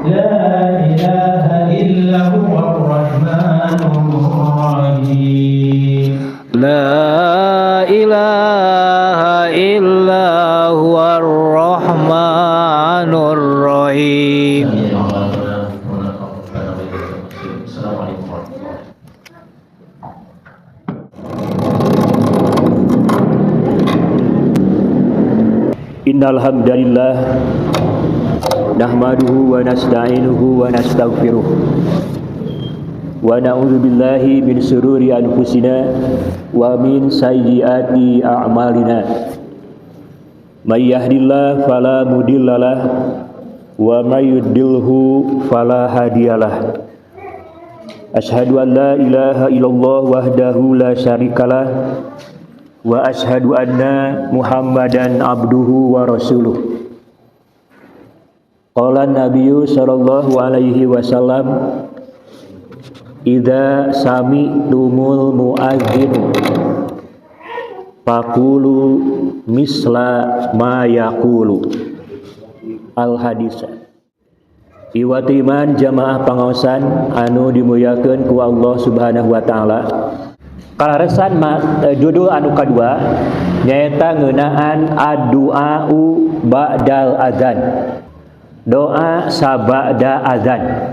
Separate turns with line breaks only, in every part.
لا إله إلا هو الرحمن الرحيم.
لا إله إلا هو الرحمن الرحيم.
Assalamualaikum warahmatullahi.
Innal hamdalillah nahmaduhu wa nasta'inuhu wa nastaghfiruh wa na'udzu billahi min shururi anfusina wa min sayyiati a'malina. May yahdihillahu fala mudhillalah wa may yudlilhu fala hadiyalah. Asyhadu an la ilaha illallah wahdahu la syarikalah wa asyhadu anna Muhammadan abduhu wa rasuluh. Qala an-nabiyyu sallallahu alaihi wasallam, idza sami'tumul muadzin faqulu misla ma yaqulu. Al hadis. Iwati iman jamaah pangaosan anu dimuliakeun ku Allah Subhanahu wa taala. Kalaresan judul anu kadua nyaeta ngeunaan addu'au ba'dal adzan. Doa sabada adzan.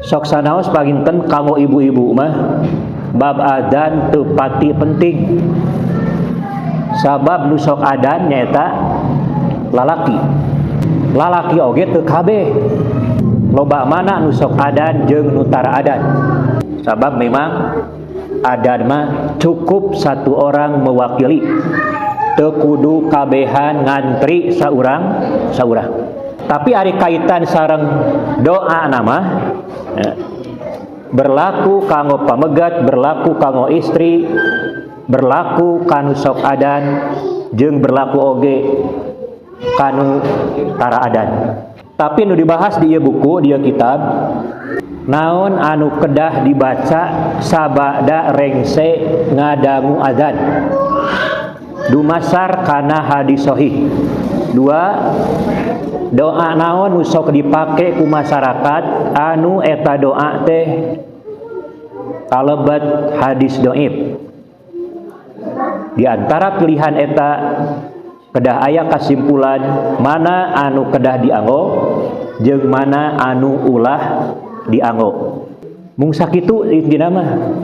Sok sanaos paginten kanggo ibu-ibu mah bab adzan teu pati penting. Sabab nu sok adzan nyaeta lalaki. Lalaki oge teu kabeh. Loba mana nu sok adzan jeung nu tara adzan. Sabab memang adzan mah cukup satu orang mewakili. Teu kudu kabehan ngantri saurang saurang. Tapi ari kaitan sareng doa nama ya, berlaku kanggo pamegat, berlaku kanggo istri, berlaku kanu sok adan, jeung berlaku oge kanu tara adan. Tapi nu dibahas di ieu buku, di ieu kitab, naon anu kedah dibaca sabada rengse ngadangu adzan dumasar kana hadis sahih. Dua, doa naon nu sok dipake ku masyarakat anu eta doa teh kalebet hadis dhaif. Di antara pilihan eta kedah aya kasimpulan mana anu kedah dianggo jeung mana anu ulah dianggo. Mung sakitu intina mah.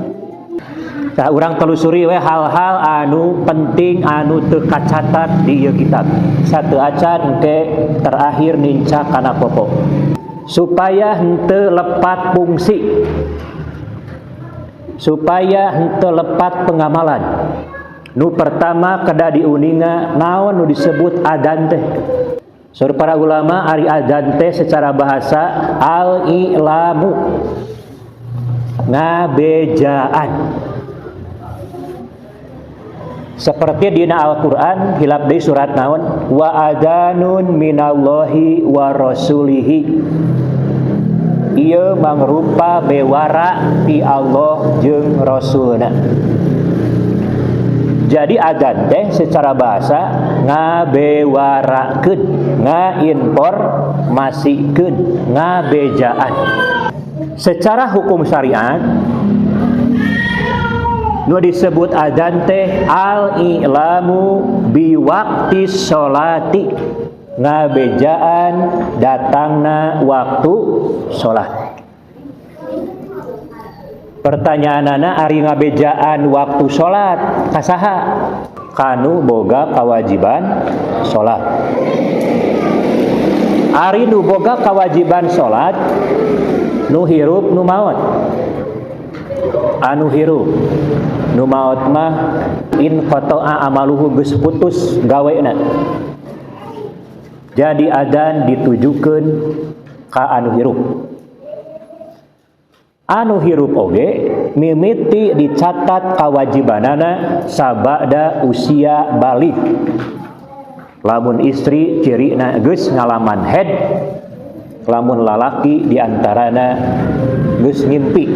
Tah urang telusuri we hal-hal anu penting anu teu kacatat di ieu kitab. Satu acan engke terakhir nincak kana pokok. Supaya henteu lepat fungsi. Supaya henteu lepat pengamalan. Nu pertama kedah diuninga naon nu disebut adzan teh. Saur para ulama ari adzan teh secara bahasa al-i'lamu, ngabejaan. Seperti dina Al-Qur'an hilap deui surat naon, wa adzanun minallahi wa rasulihi. Ieu mangrupa bewara ti Allah jeung Rasulna. Jadi adzan teh secara bahasa ngabewarakeun, ngainformasikeun, ngabejaan. Secara hukum syariat nu disebut adzan teh al-i'lamu biwaqti sholati, ngabejaan datangna waktu sholat. Pertanyaanana ari ngabejaan waktu sholat kasaha? Kanu boga kewajiban sholat. Ari nu boga kewajiban sholat nu hirup nu maot. Anu hirup nu maot mah in qata'a amaluhu, geus putus gawena. Jadi adzan ditujukeun ka anu hirup. Anu hirup oge mimiti dicatat kawajibanana sabada usia balig. Lamun istri cirina geus ngalaman head, lamun lalaki diantarana geus ngimpi.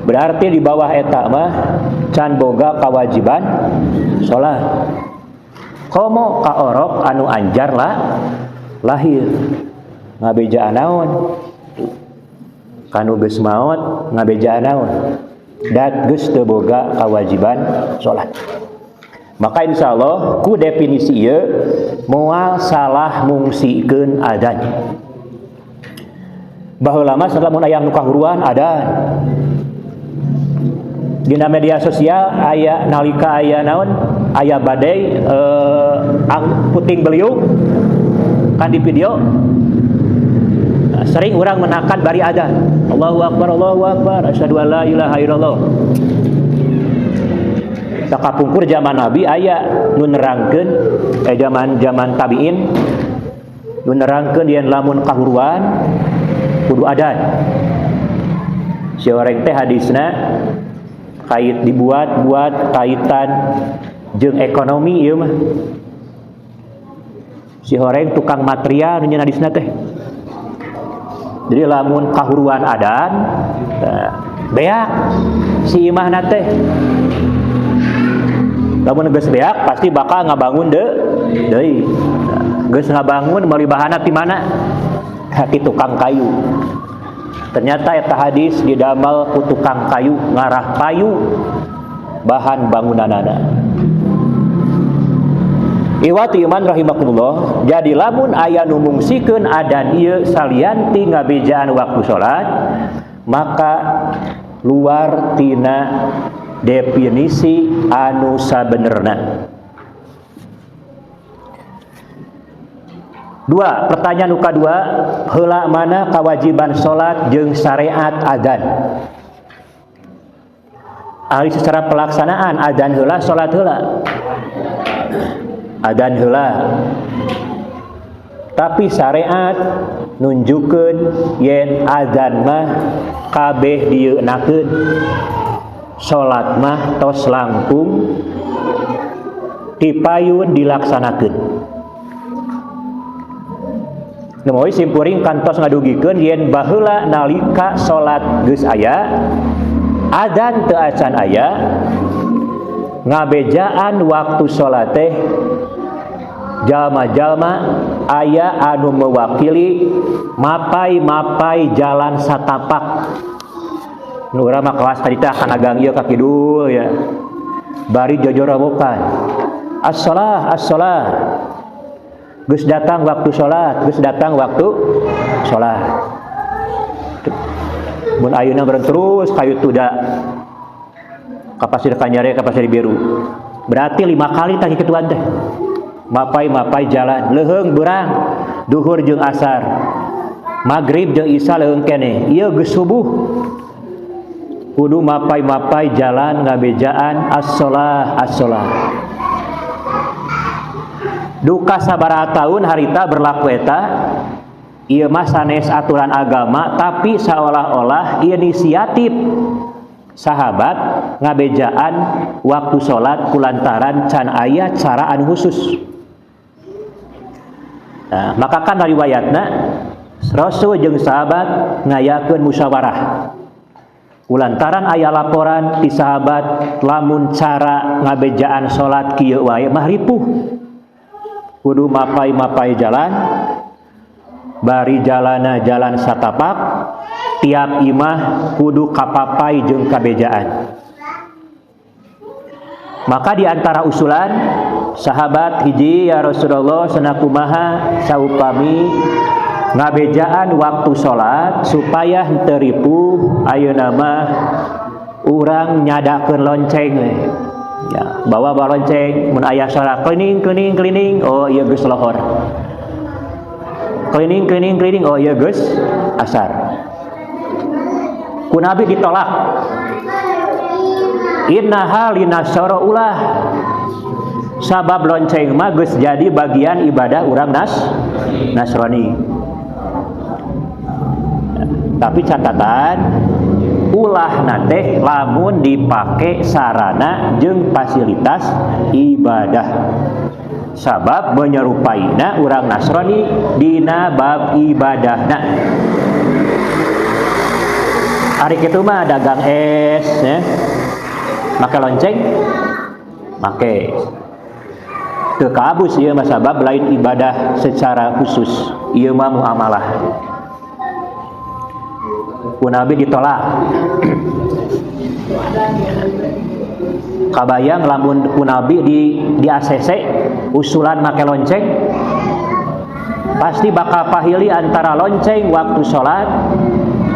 Berarti di bawah eta mah can boga kewajiban salat. Komo ka orok anu anjar lah Lahir ngabejaan naon? Kanu geus maot ngabejaan naon? Dat geus teu boga kewajiban salat. Maka insyaallah ku definisi ieu moal salah mungsikeun adzan. Baheula mah lamun aya nu kahuruan adzan. Dina media sosial aya nalika aya naon? Aya badai puting beliung kan di video. Nah, sering orang menakan bari adzan. Allahu akbar, Allahu akbar, asyhadu an la ilaha illallah. Sakapungkur zaman Nabi aya nu nerangkeun, zaman tabiin nu nerangkeun yen lamun kahuruan kudu adzan. Si orang teh hadisna kait dibuat-buat kaitan jeung ekonomi ieu mah. Si horeng tukang material nu nyeun hadisna teh. Jadi lamun kahuruan adan beak si imahna teh. Lamun geus beak pasti bakal ngabangun deui. Geus ngabangun meuli bahanna ti mana? Ti tukang kayu. Ternyata eta hadis didamel ku tukang kayu ngarah payu bahan bangunanana. Iwati iman rahimakumullah, jadi lamun aya nu mungsikeun adan ieu salian ti ngabejaan waktu salat, maka luar tina definisi anu sabenerna. Dua, pertanyaan nu kadua, heula mana kewajiban salat jeung syariat adzan? Ari secara pelaksanaan adzan heula salat heula. Adzan heula. Tapi syariat nunjukkeun yen adzan mah kabeh dieunakeun. Salat mah tos langkung dipayun dilaksanakeun. Nemoy simpuring kantos ngadugikeun yen baheula nalika salat geus aya, adzan teu acan aya, ngabejaan waktu salat teh jalma-jalma aya anu mewakili mapai-mapai jalan satapak. Nu urang mah kelas tadi teh kana gang ieu ka kidul ya. Bari jojorowokan. As-shalah, as-shalah. Geus datang waktu salat, geus datang waktu salat. Mun ayeuna beureum terus kayu tuda. Ka Pasir Kanyare, ka Pasir Biru. Berarti 5 kali tadi ketuan teh. Mapai-mapai jalan, leuheung beurang, duhur jeung asar. Magrib jeung isya leuheung keneh. Ieu geus subuh. Kudu mapai-mapai jalan ngabejaan as-shalah, as-shalah. Duka sabaraha tahun harita berlaku eta, ieu mah sanes aturan agama tapi seolah-olah inisiatif sahabat ngabejaan waktu salat kulantaran can aya cara anu khusus. Nah, maka kan riwayatna Rasul jeung sahabat ngayakeun musyawarah. Kulantaran aya laporan ti sahabat lamun cara ngabejaan salat kieu wae mah ripuh. Kudu mapai-mapai jalan, bari jalana jalan satapak, tiap imah kudu kapapai jeung kabejaan. Maka di antara usulan sahabat hiji, ya Rasulullah sanakumaha saupami ngabejaan waktu salat supaya henteu ripuh, ayeuna mah urang nyadakeun lonceng we. Ya, bawa bawa lonceng mun aya salat klining klining klining, oh ieu geus lohor. Klining klining klining, oh ieu geus asar. Ku Nabi ditolak. Innaha linasara ulah. Sabab lonceng mah geus jadi bagian ibadah urang Nasrani. Tapi catatan ulah teh lamun dipake sarana jeung fasilitas ibadah. Sabab menyerupaina urang Nasrani dina bab ibadahna. Ari kitu mah dagang es ya. Make lonceng make. Teu kabus ieu mah sabab lain ibadah secara khusus. Ieu mah muamalah. Ku Nabi ditolak. Kabayang lamun ku Nabi di ACC usulan make lonceng, pasti bakal pahili antara lonceng waktu sholat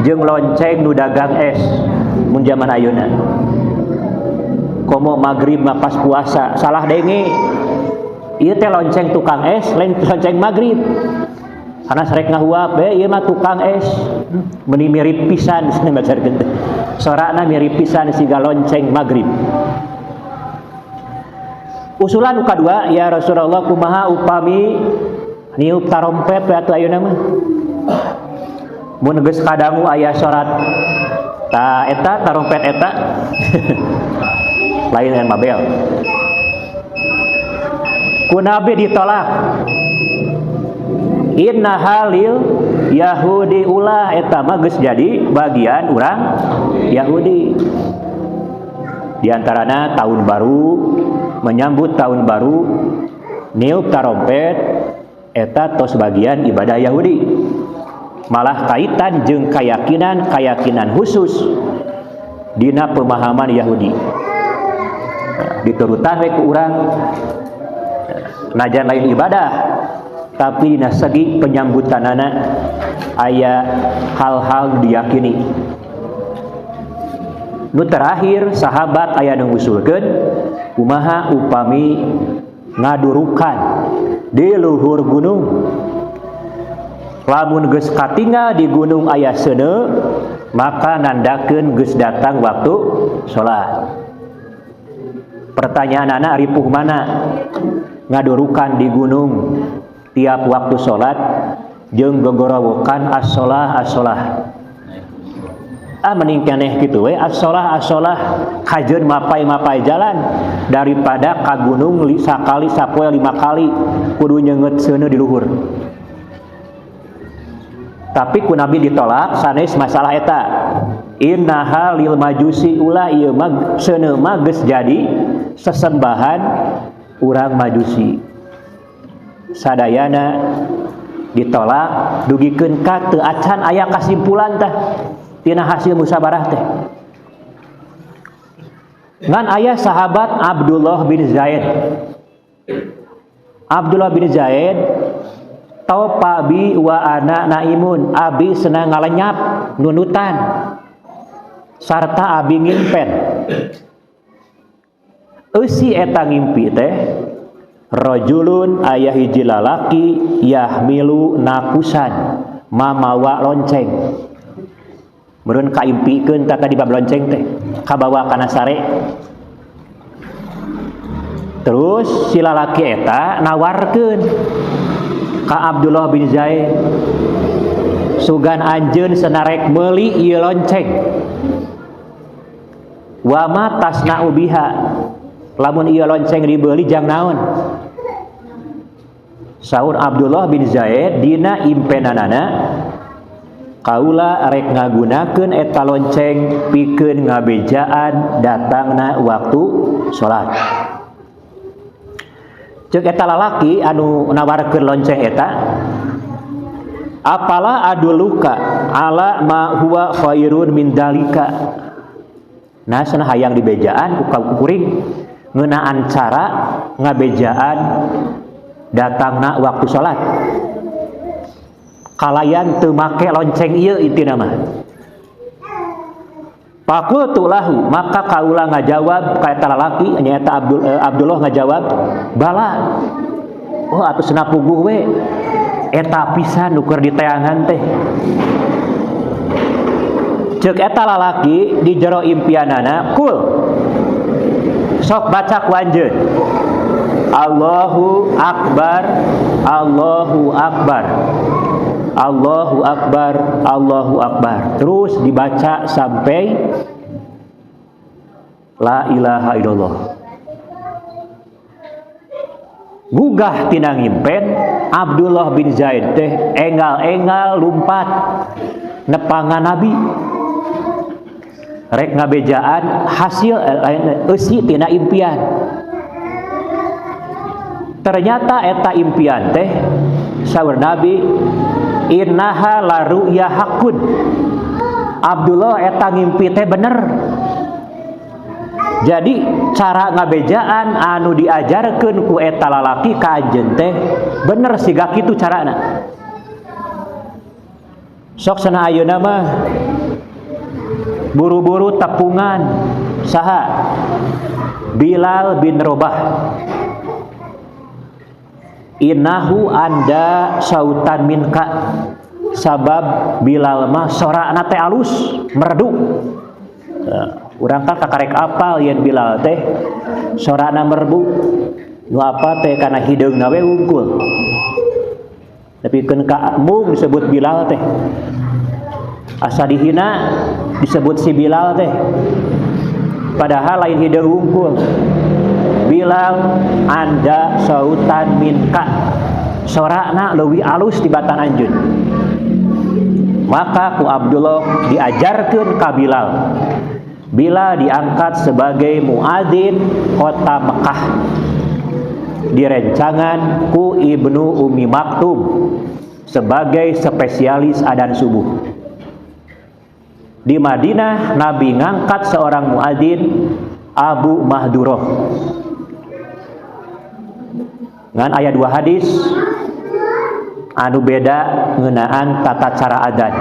jeung lonceng nu dagang es mun zaman ayeuna. Komo maghrib mah pas puasa salah denge, ieu teh lonceng tukang es lain lonceng maghrib. Karena sarek ngahuap we ieu mah tukang es, meuni mirip pisan cenah macarkeun teh. Sorana mirip pisan siga lonceng maghrib. Usulan nu kadua, ya Rasulullah kumaha upami niup tarompet we atuh ayeuna mah. Mun geus kadangu aya sorat ta eta tarompet eta lain dengan mabel. Ku Nabi ditolak. Inna halil Yahudi, ulah eta mah geus jadi bagian urang Yahudi. Di antarana tahun baru, menyambut tahun baru niup tarompet eta tos bagian ibadah Yahudi. Malah kaitan jeung keyakinan-keyakinan khusus dina pemahaman Yahudi. Diturutan we ku urang najan lain ibadah, tapi dina segi penyambutanana aya hal-hal diyakini. Nu terakhir sahabat aya nu ngusulkeun kumaha upami ngadurukan di luhur gunung. Lamun geus katingal di gunung aya seuneu, maka nandakeun geus datang waktu salat. Pertanyaanana ripuh mana ngadurukan di gunung tiap waktu salat jeung gogorowokan as-shalah as-shalah. Ah mending keneh kitu we as-shalah as-shalah kajeun mapai-mapai jalan daripada ka gunung sakali sapoe 5 kali kudu nyeungeut seuneu di luhur. Tapi ku Nabi ditolak sanes masalah eta. Innaha lil majusi, ulah ieu mah seuneu mah geus jadi sesembahan urang majusi. Sadayana ditolak dugikeun ka teu acan aya kasimpulan tah tina hasil musyawarah teh. Ngan aya sahabat Abdullah bin Zaid. Abdullah bin Zaid taupa bi wa ana naimun, abi senang ngalenyap nunutan sarta abi ngimpen. Eusi eta ngimpi teh rajulun aya hiji lalaki yahmilu nakusan, mamawa lonceng. Meureun kaimpikeun tah tadi bab lonceng teh kabawa kana sare. Terus si lalaki eta nawarkeun ka Abdullah bin Zaid, sugan anjeun senarek meuli ieu lonceng. Wa ma tasna'u biha, lamun ieu lonceng dibeli jang naon? Saur Abdullah bin Zaid dina impenanana, kaula rek ngagunakeun eta lonceng pikeun ngabejaan datangna waktu salat. Ceuk eta lalaki anu nawarkeun lonceng eta, apala aduluka ala ma huwa khairun min dalika. Nah cenah hayang dibejaan ku kuring ngeunaan cara ngabejaan datangna waktu salat. Kalayan teu make lonceng ieu intina mah. Faqultu lahu, maka kaula ngajawab ka eta lalaki nyaeta Abdullah ngajawab, bala. Oh atuh cenah puguh we. Eta pisan nu keur diteangan teh. Ceuk eta lalaki di jero impianana, kul. Sok baca ku anjeun. Allahu akbar, Allahu akbar. Allahu akbar, Allahu akbar. Terus dibaca sampai la ilaha illallah. Gugah tina ngimpen Abdullah bin Zaid teh enggal-enggal lumpat nepangan Nabi. Rek ngabejaan hasil eusi tina impian. Ternyata eta impian teh Saur Nabi, innaha la ru'ya haqqun. Abdullah eta ngimpi teh bener. Jadi cara ngabejaan anu diajarkeun ku eta lalaki ka anjeun teh bener siga kitu carana. Sok sana ayeuna mah buru-buru tepungan saha Bilal bin Rabah. Innahu anda sautan minka, sabab Bilal mah sorana teh alus merdu. Urang kan kakarek apal yen Bilal teh sorana merbu, nu apa teh kana hideungna we wungkul. Tapi keun ka mung disebut Bilal teh, asa dihina disebut si Bilal teh, padahal lain hideung wungkul. Bilal anda sautan minka, sorana leuwih alus tibatan anjeun. Maka ku Abdullah diajarkeun ka Bilal. Bilal diangkat sebagai muadzin kota Mekah, direncangan ku Ibnu Umi Maktum sebagai spesialis adan subuh. Di Madinah Nabi ngangkat seorang muadzin, Abu Mahdurah. Ngan aya dua hadis anu beda ngeunaan tata cara adan.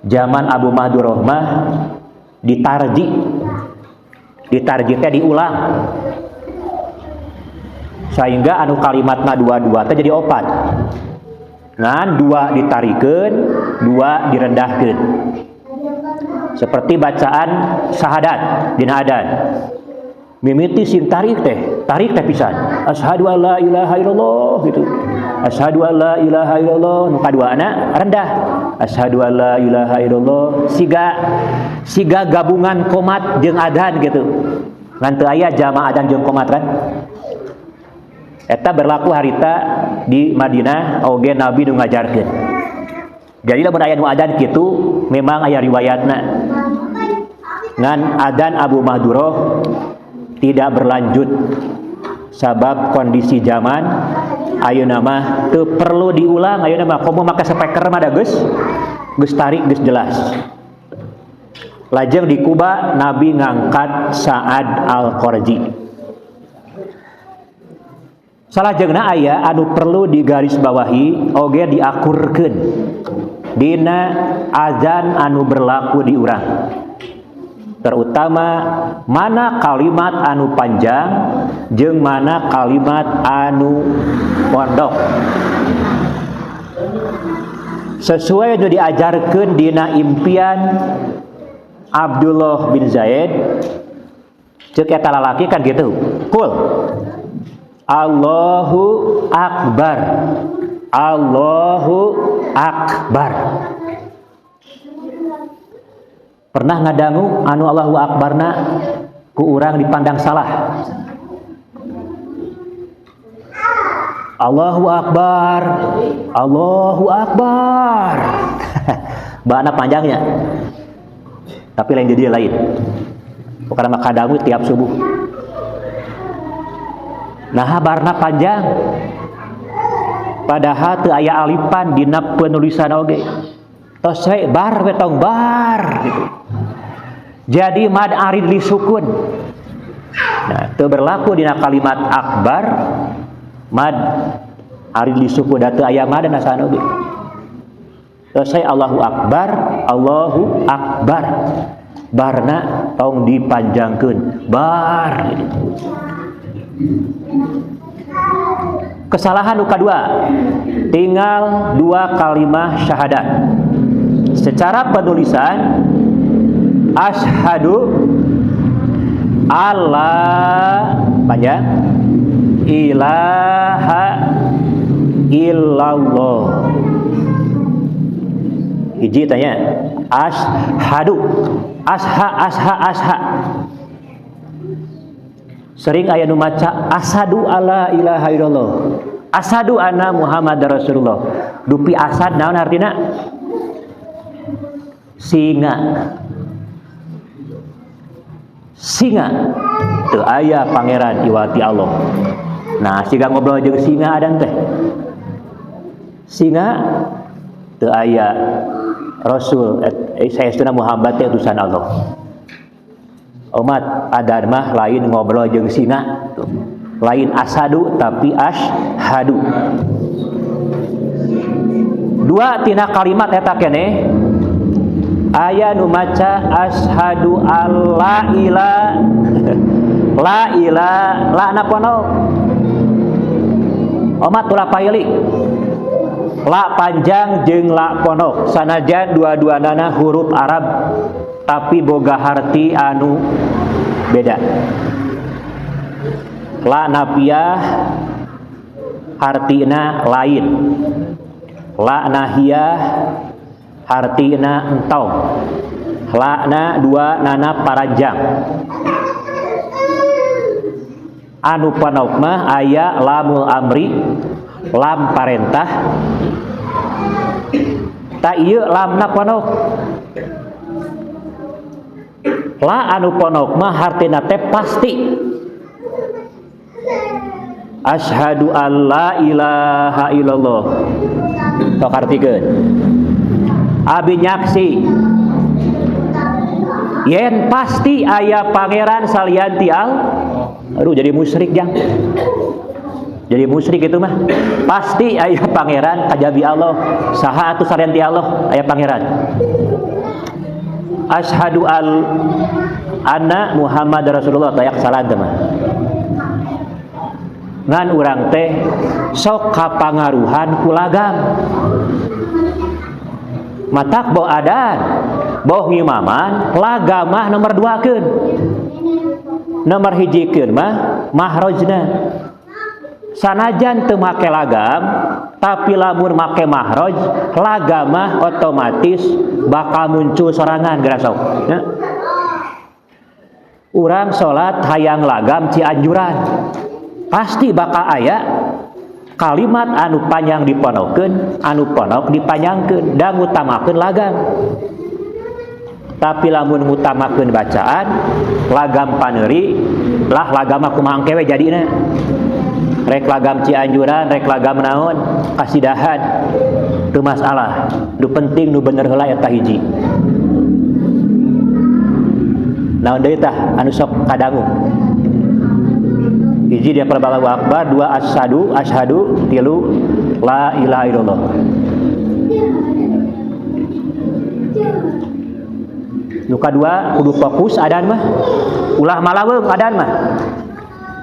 Zaman Abu Mahdurah mah ditarji, ditarji teh diulang sehingga anu kalimatna dua-dua teh jadi opat. Ngan dua ditarikeun, dua direndahkeun. Seperti bacaan syahadat dina adan. Mimiti sing tarik teh pisan. Asyhadu alla ilaha illallah gitu. Asyhadu alla ilaha illallah, nu kaduana rendah. Asyhadu alla ilaha illallah, siga gabungan komat jeung adan gitu. Ngan teu aya jamaah adan jeung komat kan? Eta berlaku harita di Madinah oge Nabi nu ngajarkeun. Jadi lamun aya nu adan kitu memang aya riwayatna. Ngan adan Abu Mahdurah tidak berlanjut sabab kondisi zaman ayeuna mah teu perlu diulang. Ayeuna mah komo make speaker mah da geus tarik geus jelas. Lajeng di Kuba Nabi ngangkat Sa'ad Al-Qarji. Salajengna aya anu perlu digarisbawahi oge diakurkeun dina azan anu berlaku di urang, terutama mana kalimat anu panjang jeung mana kalimat anu pondok. Sesuai anu diajarkeun dina impian Abdullah bin Zaid, ceuk eta lalaki kan gitu, kul Allahu Akbar, Allahu Akbar. Pernah ngadangu anu Allahu Akbarna ku urang dipandang salah. Allahu Akbar, Allahu Akbar. Bana panjangnya, tapi lain jadi lain. Bukan mah kadangu tiap subuh. Nah, barna panjang. Padahal teu aya alipan dina penulisan oge. Tos we bar we tong bar gitu. Jadi mad arid li sukun. Nah, teu berlaku dina kalimat akbar mad arid li sukun da teu aya madan asana oge. Tos we Allahu Akbar, Allahu Akbar. Barna tong dipanjangkeun. Bar gitu. Kesalahan nu kadua, tinggal dua kalimah syahadat. Secara penulisan asyhadu alla panjang ilaha illallah. Hiji tanya asyhadu, asha asha asha. Sering aya nu maca asyhadu alla ilaha illallah, asyhadu anna Muhammadar Rasulullah. Dupi asad naon artina? Singa. Singa teu aya pangeran iwati Allah. Nah, siga ngobrol jeung singa adan teh. Singa teu aya Rasul saestuna Muhammad teh utusan Allah. Omat adan mah lain ngobrol jeung singa. Lain asadu tapi ashhadu. Dua tina kalimat eta keneh aya nu maca ashhadu alla ila la ila la na ponok. Omat ulah paili. La panjang jeung la ponok sanajan dua-duanana huruf Arab tapi boga harti anu beda. La nafiah hartina lain. La nahiyah hartina entong. La na dua nana paranjang. Anu ponok mah aya lamul amri, lam parentah. Ta ieu lamna ponok. La anu ponok mah hartina teh pasti. Asyhadu alla ilaha illallah. Tok artikeun. Abi nyaksi yen pasti aya pangeran salian ti Allah. Aduh jadi musyrik jang. Jadi musyrik itu mah. Pasti aya pangeran kajabi Allah. Saha atuh salian ti Allah aya pangeran. Asyhadu al anna Muhammad Rasulullah tayak salah teh mah. Ngan urang teh sok kapangaruhan ku lagam. Matak boh adan, boh ngimaman, lagam mah nomor duakeun. Nomor hijikeun mah mahrojna. Sanajan teu make lagam, tapi lamun make mahroj, lagam mah otomatis bakal muncul sorangan geura sok. Ya. Urang salat hayang lagam Cianjuran. Pasti bakal aya kalimat anu panjang diponokeun, anu ponok dipanjangkeun da ngutamakeun lagam. Tapi lamun ngutamakeun bacaan, lagam paneuri, lah lagam mah kumaha engke we jadina. Rek lagam Cianjuran, rek lagam naon, kasidahan. Teu masalah. Nu penting nu bener heula eta hiji. Naon deui tah anu sok kadangu? Hiji dia Allahu Akbar, dua asyhadu, asyhadu, tilu la ilaha illallah. Nu kadua kudu fokus adan mah. Ulah malaweung adan mah.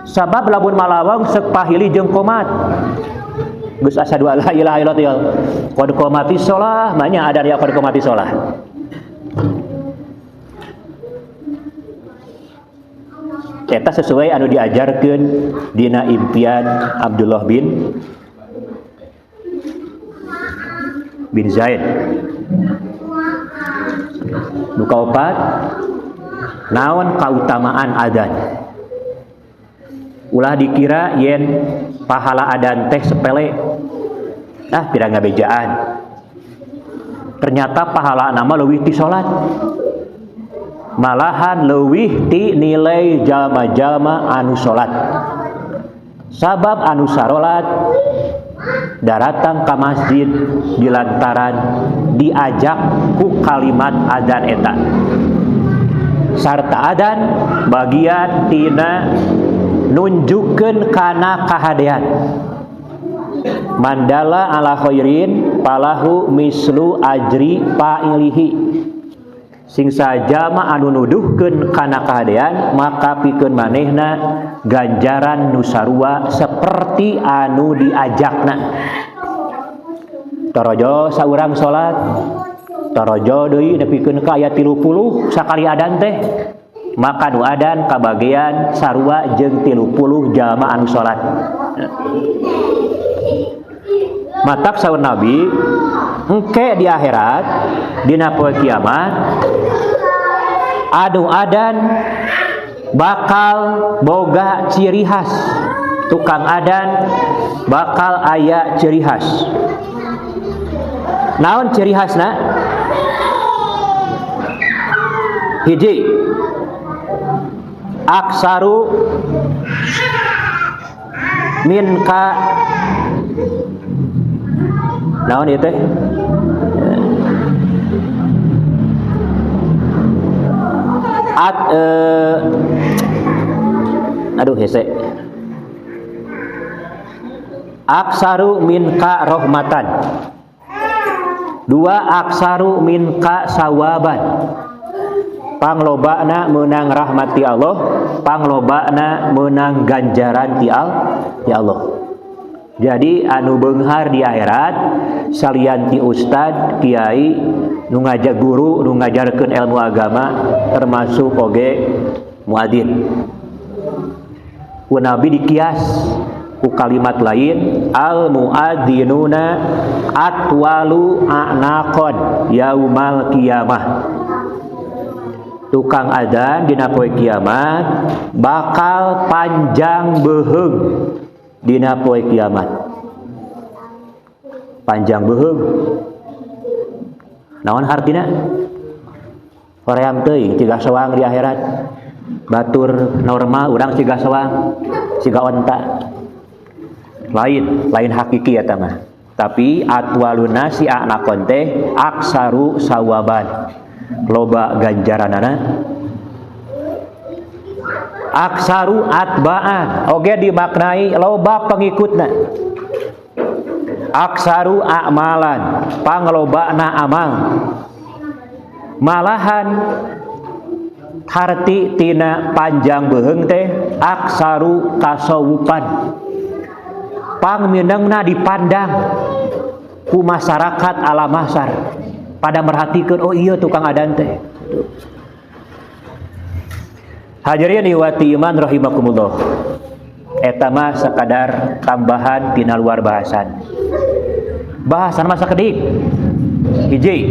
Sabab lamun malaweung seuk pahili jeung qomat. Geus asyhadu alla ilaha illallah. Qad qomati shalah, manya adan ya qad qomati shalah. Eta sesuai anu diajarkeun dina impian Abdullah bin Zaid. Nu kaopat, naon kautamaan adzan? Ulah dikira yen pahala adzan teh sepele. Ah, pira ngabejaan. Ternyata pahala nama leuwih ti salat. Malahan leuwih ti nilai jalma-jalma anu salat. Sabab anu sarolat daratang ka masjid dilantaran diajak ku kalimat adzan eta. Sarta adzan bagian tina nunjukkeun kana kahadean. Mandala ala khairin palahu mislu ajri fa'ilihi. Sing sajama anu nuduhkeun kana kahadean maka pikeun manehna ganjaran nu sarua seperti anu diajakna. Torojo saurang salat, torojo deui nepikeun ka aya 30 sakali adan teh, maka nu adan kabagean sarua jeung 30 jalma anu salat. Matak saur Nabi engke di akhirat dina poe kiamat anu adan bakal boga ciri khas. Tukang adan bakal aya ciri khas. Naon ciri khasna? Hiji, aksaru minka Naon ieu teh? Aduh hese. Aksaru minka rohmatan. Dua aksaru minka sawaban. Panglobana meunang rahmat ti Allah, panglobana meunang ganjaran ti Allah. Jadi anu beunghar di akhirat salian ti ustad, kiai, nu ngajak guru, nu ngajarkeun ilmu agama termasuk oge muadzin. Ku Nabi dikias ku kalimat lain, al muadzinuna atwalu a'naqan yaumal qiyamah. Tukang adzan dina poe kiamat bakal panjang beuheung dina poe kiamat. Panjang beuheung. Naon hartina? Hoream teuing ciga soang di akhirat. Batur normal urang ciga soang, ciga onta. Lain, lain hakiki eta mah. Tapi atwalun nasi a'naqon teh aksaru sawaban. Loba ganjaranana. Aksaru atba'an oge dimaknai loba pengikutna. Aksaru a'malan panglobana amal. Malahan harti tina panjang beuheung teh aksaru kasawupan. Pangminengna dipandang ku masyarakat alam mahsyar. Pada merhatikeun, oh iya tukang adan teh. Hadirin iwati iman rahimakumullah. Eta mah sekadar tambahan tina luar bahasan. Bahasan mah sakedik. Hiji.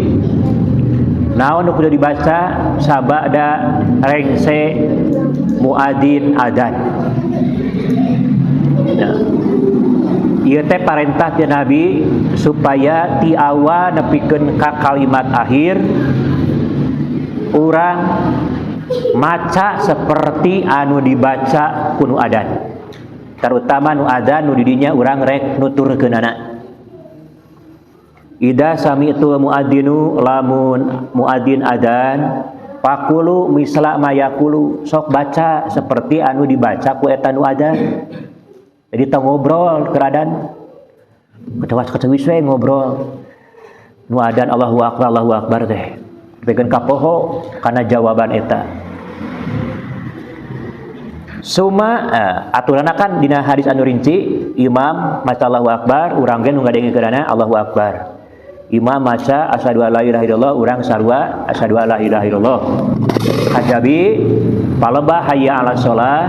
Naon nu kudu dibaca sabada rengse muadzin adzan. Nah, ieu teh parentah ti Nabi supaya ti awal nepikeun ka kalimat akhir urang maca seperti anu dibaca ku nu adan, terutama nu adan nu didinya urang rek nuturkeunana. Ida sami'tu muadzinu, lamun muadzin adan pakulu misla ma yaqulu, sok baca seperti anu dibaca ku eta nu adan. Jadi tong ngobrol keur adan, kecewas-kecewis we ngobrol. Nu adan Allahu akbar Allahu akbar teh. Pegan kapoho kana jawaban eta. Suma aturanna kan dina hadis anu rinci, imam maca Allahu akbar, urang ge nu ngadengkeunana Allahu akbar. Imam maca asyhadu alla ilaha illallah, urang sarua asyhadu alla ilaha illallah. Kajabi palebah hayya 'ala shalah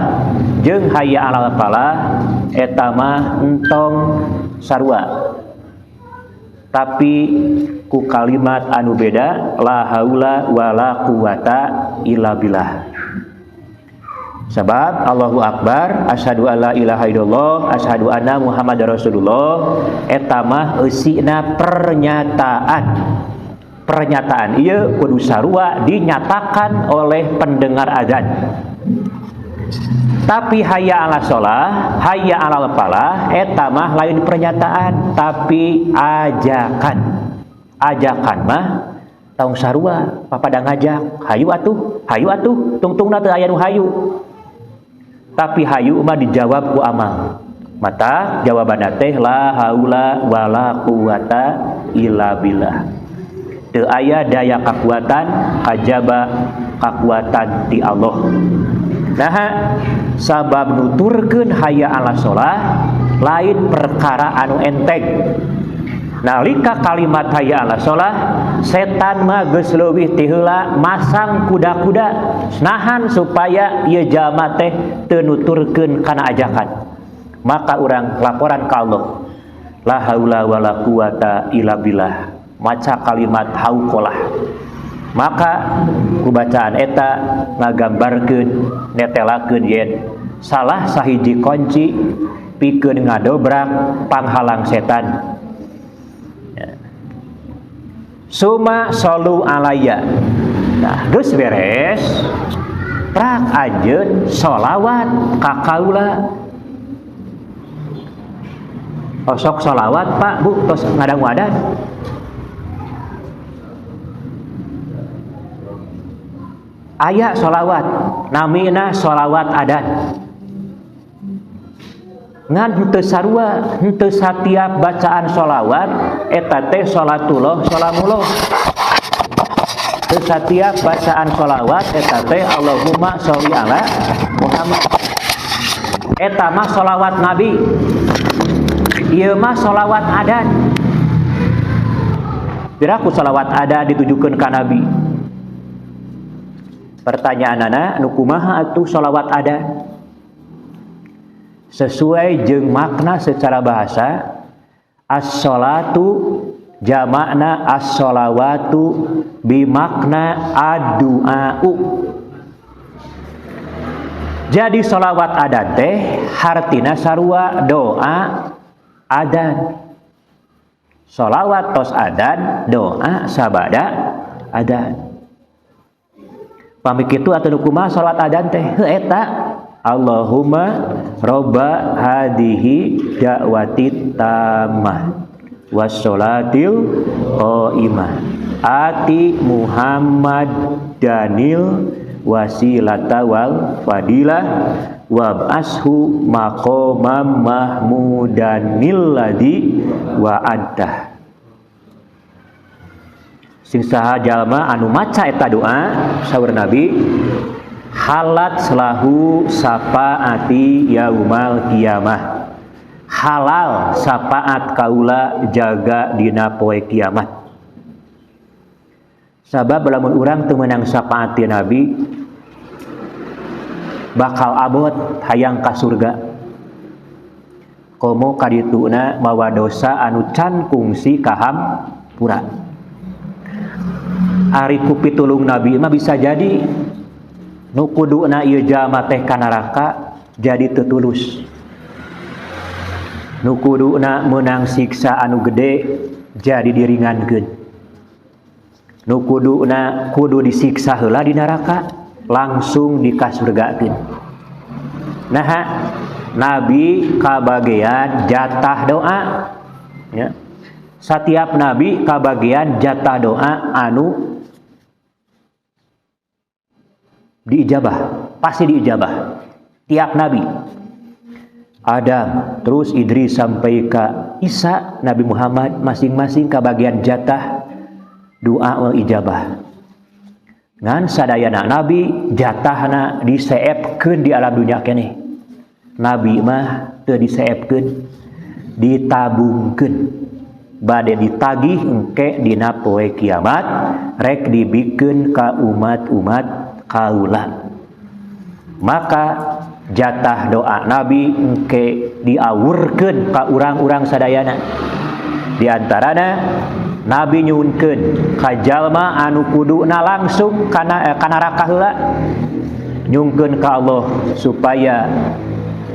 jeung hayya 'alal falah eta mah entong sarua. Tapi ku kalimat anu beda, la haula wala quwata illa billah. Sebab Allahu akbar, asyhadu alla ilaha illallah, asyhadu anna Muhammadar Rasulullah, eta mah eusina pernyataan. Pernyataan ieu kudu sarua dinyatakan oleh pendengar azan. Tapi hayya 'ala shalah, hayya 'alal falah eta mah lain pernyataan tapi ajakan. Ajakan mah tong sarua papada ngajak, hayu atuh, tungtungna teu aya nu hayu. Tapi hayu mah dijawab ku amal. Mata jawabanna teh la haula wala quwata illa billah. Teu aya daya kakuatan kajaba kakuatan ti Allah. Nah, sabab nuturkeun hayya 'ala shalah lain perkara anu enteng. Nalika kalimat hayya 'ala shalah, setan mah geus leuwih ti heula masang kuda-kuda nahan supaya ieu jalma teh teu nuturkeun kana ajakan. Maka urang laporan ka Allah, la haula wala quwata illa billah. Maca kalimat hauqalah. Maka ku bacaan eta ngagambarkeun netelakeun yen salah sahiji kunci pikeun ngadobrak panghalang setan. Suma solu alaya. Nah, geus beres prak anjeun sholawat ka kaula. Osok sholawat Pak Bu tos ngadangu adan. Aya sholawat namina sholawat adan. Ngan henteu sarua, henteu satiap bacaan sholawat eta teh sholatullah sholamullah. Henteu satiap bacaan sholawat eta teh Allahumma sholli ala Muhammad. Eta mah sholawat Nabi. Ieu mah sholawat adan. Piraku sholawat adan ditujukeun ka Nabi. Pertanyaanana nu kumaha atuh sholawat adan? Sesuai jeung makna secara bahasa, as-sholatu jamakna as-sholawatu bimakna ad-du'a'u. Jadi sholawat adan teh hartina sarua doa adan. Sholawat tos adan, doa sabada adan. Pami kitu atuh nu kumaha sholawat adan teh? Heuh eta Allahumma robba hadihi da'wati tammah wassolatil qaimah ati Muhammad danil wasilata wal fadilah wab'ashu maqamam mahmudanil ladzi wa'adtah. Sing saha jalma anu maca eta doa saur Nabi halat selahu sapaati yaumal kiamah. Halal sapaat kaula jaga dina poe kiamat. Sabab lamun urang teu meunang sapaat ti Nabi bakal abot hayang ka surga. Komo kadituna mawa dosa anu can kungsi kahampura. Ari ku pitulung Nabi mah bisa jadi nu kuduna ieu jalma teh ka neraka jadi teu tulus. Nu kuduna meunang siksa anu gede jadi diringankeun. Nu kuduna kudu disiksa heula di neraka langsung dikasurgakeun. Nah, Nabi kabagean jatah doa ya. Setiap nabi kabagean jatah doa anu diijabah, pasti diijabah. Tiap nabi. Adam, terus Idris sampai ke Isa, Nabi Muhammad masing-masing kabagian jatah doa wal ijabah. Ngan sadayana nabi jatahna diseepkeun di alam dunia keneh. Nabi mah teu diseepkeun, ditabungkeun. Bade ditagih engke dina poe kiamat rek dibikeun ka umat-umat kaula. Maka jatah doa Nabi engke diawurkeun ka urang-urang sadayana. Di antarana Nabi nyuhunkeun ka jalma anu kuduna langsung kana neraka heula, nyungkeun ka Allah supaya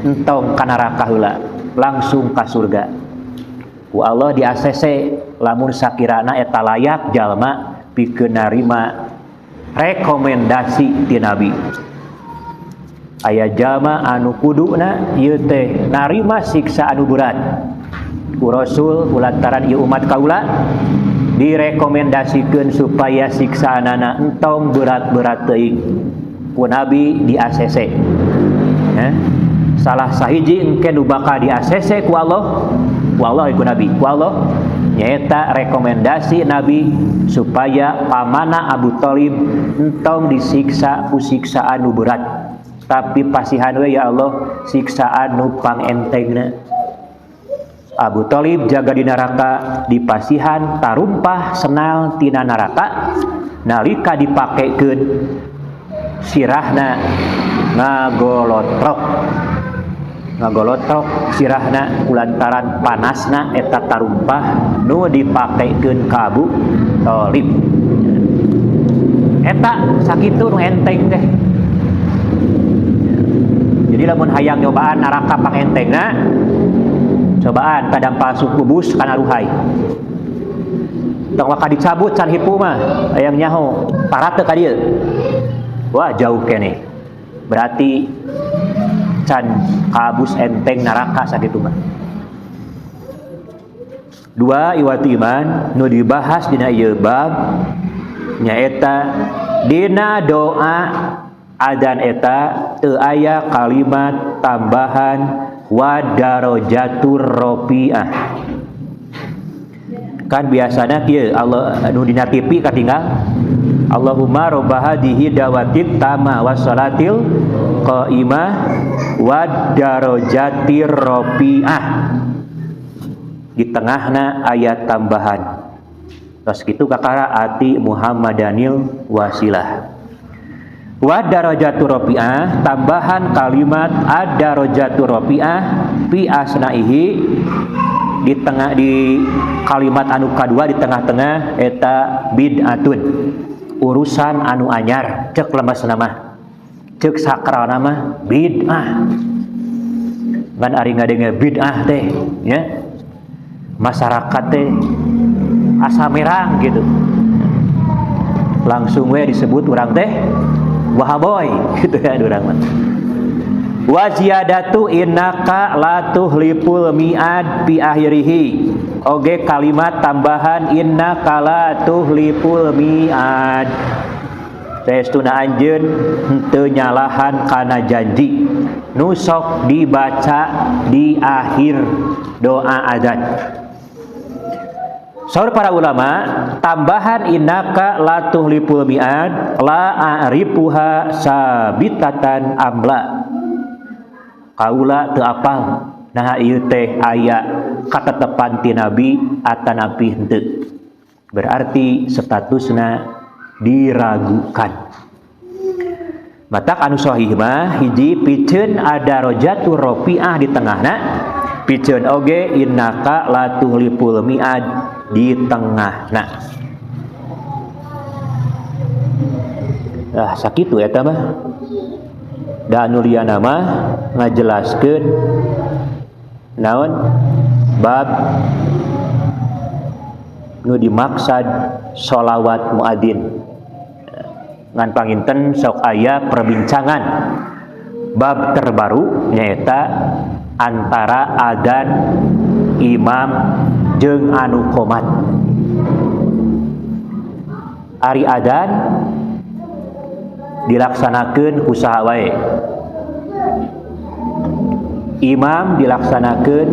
entong ka neraka heula, langsung ka surga. Ku Allah di ACC lamun sakirana eta layak jalma pikeun narima rekomendasi ti Nabi. Aya jalma anu kuduna ieu teh narima siksa anu berat ku Rasul kulantaran ieu umat kaula direkomendasikeun supaya siksaanana entong berat-berat teuing ku Nabi di ACC. Salah sahiji engke nu bakal di ACC ku Allah, ku Allah ku Nabi, ku Allah nyaeta rekomendasi Nabi supaya pamana Abu Thalib entong disiksa ku siksaan nu berat, tapi pasihan we ya Allah siksaan nu pangentengna. Abu Thalib jaga di neraka dipasihan tarumpah senal tina neraka nalika dipakekeun sirahna ngagolotrok. Ngagolotrok sirahna kulantaran panasna eta tarumpah nu dipakekeun ka Abu Thalib. Eta sakitu nu enteng teh. Jadi lamun hayang nyobaan neraka pangentengna, cobaan kadampal suku bus kana ruhai. Tong waka dicabut can hipu mah hayang nyaho parate ka dieu. Wah jauh keneh. Berarti can kabus enteng neraka sakitu mah. Dua iwati iman nu dibahas dina ieu bab nyaeta dina doa adzan eta teu aya kalimat tambahan wa darajatur rafi'ah. Kan biasana kieu Allah nu dina TV katinggal Allahumma robba hadhihi dawatit tama wassalatil qaimah wa darajatir rafi'ah. Di tengahna ayat tambahan. Terus kitu kakara ati Muhammadanil wasilah. Wa darajatur rafi'ah tambahan kalimat ad-darajatur rafi'ah fi asnaihi di tengah di kalimat anu kadua di tengah-tengah eta bid'atun. Urusan anu anyar cek lemes nama cek sakral nama bid'ah. Ngan ari ngadenge bid'ah teh nya masyarakat teh asa merang gitu. Langsung we disebut urang teh wahaboy gitu ya urang mah. Wa ziyadatu innaka la tuhliful mi'ad fi akhirihi. Oge kalimat tambahan innaka la tuhliful mi'ad. Saestuna anjeun henteu nyalahan kana janji. Nu sok dibaca di akhir doa adzan. Saur para ulama, tambahan innaka la tuhliful mi'ad la a'rifuha sabitatan amla. Kaula teu apal nah ieu teh aya katetepan ti nabi atanapi henteu. Berarti statusna diragukan. Matak anu sahih mah hiji piceun ada rojatur rafi'ah di tengahna, piceun oge innaka la tuhliful mi'ad di tengahna. Ah sakitu eta mah. Da anu liyana mah ngajelaskeun naon bab nu dimaksad sholawat muadzin. Ngan panginten sok aya perbincangan bab terbaru nyaeta antara adzan imam jeung anu qomat. Ari adzan dilaksanakeun ku saha wae, imam dilaksanakeun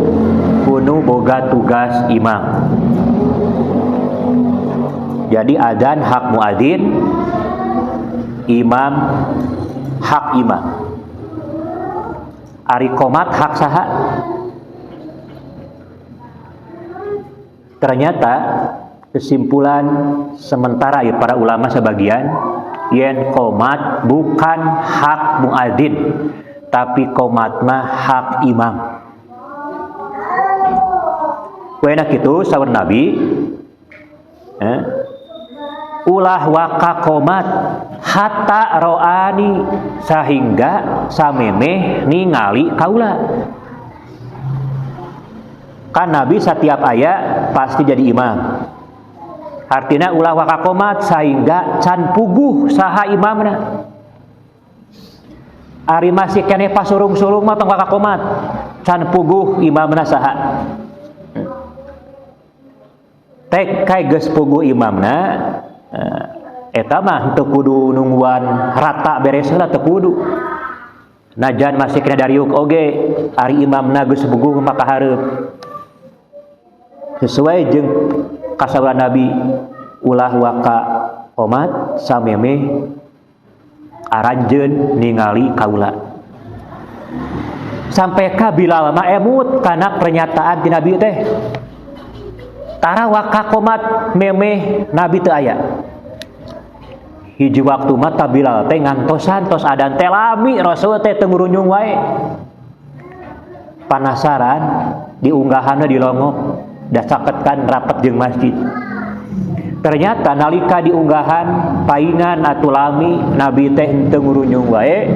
ku nu boga tugas imam. Jadi adzan hak muadzin, imam hak imam. Ari qomat hak saha? Ternyata kesimpulan sementara ya para ulama sebagian yen qomat bukan hak muadzin, tapi qomat mah hak imam. Wena kitu saur Nabi, ulah waka qomat hatta roani sehingga samemeh ningali kaula. Kan Nabi setiap ayat pasti jadi imam. Artinya ulah waka qomat sehingga can puguh saha imamna. Ari masih keneh pasurung-surung mah tong waka qomat, can puguh imamna saha. Tek kai geus puguh imamna, eta mah teu kudu nungguan rata beres heula teu kudu. Najan masih kena dariuk oge ari imamna geus puguh maka hareup. Sesuai jeung kasauran Nabi ulah waka qomat samemeh aranjeun ningali kaula. Sampai ka Bilal mah emut kana pernyataan ti Nabi teh. Tara waka qomat memeh Nabi teu aya. Hiji waktu mah ta Bilal teh ngantosan tos adan teh lami Rasul teh teu ngurunyung wae. Panasaran diunggahanna di longok da saketkan rapet jeung masjid. Ternyata nalika diunggahan paingan atuh lami Nabi teh henteu ngurunyung wae,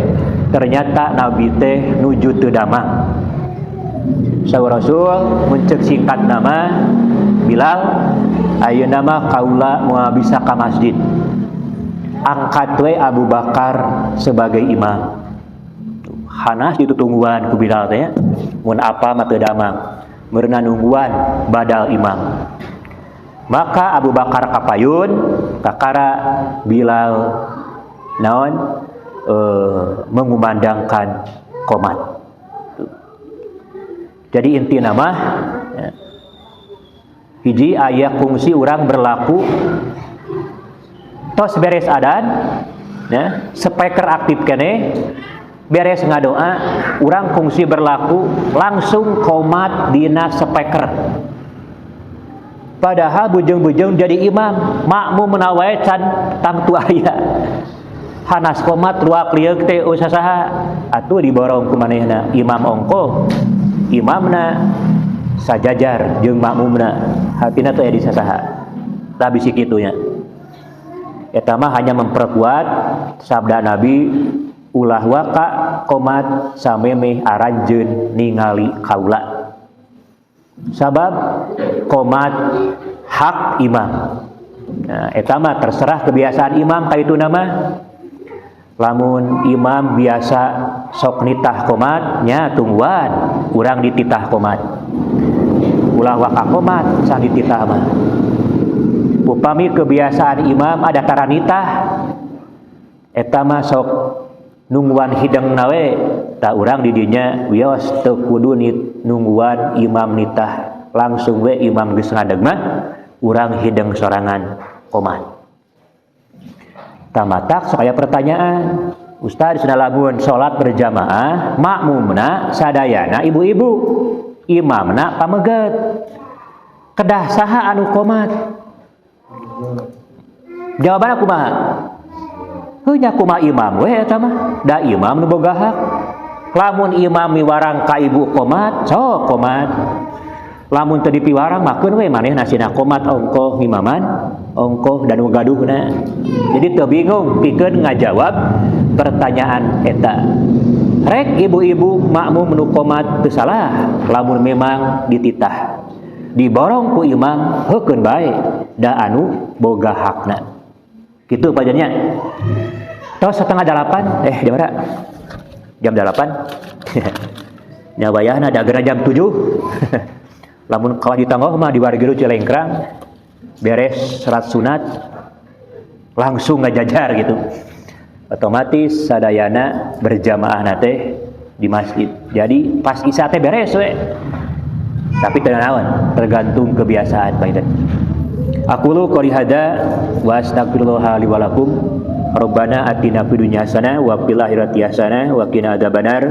ternyata Nabi teh nuju teu damang. Saur Rasul mun ceuk singkat nama Bilal, ayeuna mah kaula moal bisa ka masjid. Angkat we Abu Bakar sebagai imam. Hanas ditutungguan ku Bilal teh ya. Mun apa mah teu damang. Meurna nungguan badal imam. Maka Abu Bakar kapayun kakara Bilal naon mengumandangkan qomat. Jadi inti nama ya, hiji aya kungsi urang berlaku tos beres adan ya, speaker aktif kene beres ngadoa urang kungsi berlaku langsung qomat dina speaker. Padahal bujeng-bujeng jadi imam, makmum wae can tangtu aya. Hanas qomat ruak lieuk teh usaha atuh diborong ku manehna imam ongkoh. Imamna sajajar jeung makmumna, hatina teh di sasaha. Tah bisi kitu nya. Eta mah hanya memperkuat sabda Nabi ulah waka qomat samemeh aranjeun ningali kaula. Sabab qomat hak imam. Nah, eta mah terserah kebiasaan imam ka itu nama. Lamun imam biasa sok nitah qomat nya tungguan urang dititah qomat. Ulah waka qomat sah dititah mah. Upami kebiasaan imam ada taranitah eta mah sok nungguan hideng nawe tak urang di dinya wios teu kudu nungguan imam nitah, langsung we imam geus ngadeg mah urang hideng sorangan qomat. Tamatak sok aya pertanyaan, Ustaz cenah lamun salat berjamaah makmumna sadayana ibu-ibu, imamna pameget, kedah saha anu qomat? Jawabanna kumaha? Heuh nya kumaha imam we eta mah, da imam nu boga hak. Lamun imam miwarang ka ibu qomat, sok qomat. Lamun teu dipiwarang makeun we manehna sina qomat ongkoh ngimaman, ongkoh dan gaduhna. Jadi teu bingung pikeun ngajawab pertanyaan eta. Rek ibu-ibu makmum nu qomat teu salah lamun memang dititah. Diborong ku imam heukeun bae da anu boga hakna. Kitu pajannya. Tos 7:30, jam berapa? Jam 8. Nya wayahna da geura jam 7. Lamun kalah ditanggoh mah di Wargiru Cilengkrang beres salat sunat langsung ngajajar gitu. Otomatis sadayana berjamaah nate di masjid. Jadi pas isya teh beres we. Tapi teu naon, tergantung kebiasaan bae. Aqulu qouli hadza wa astaghfirullah li wa lakum. Rabbana atina fid dunya hasanah wa fil akhirati hasanah wa qina adzabannar.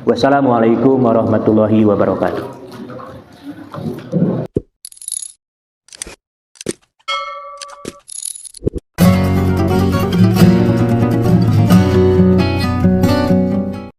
Wassalamualaikum warahmatullahi wabarakatuh.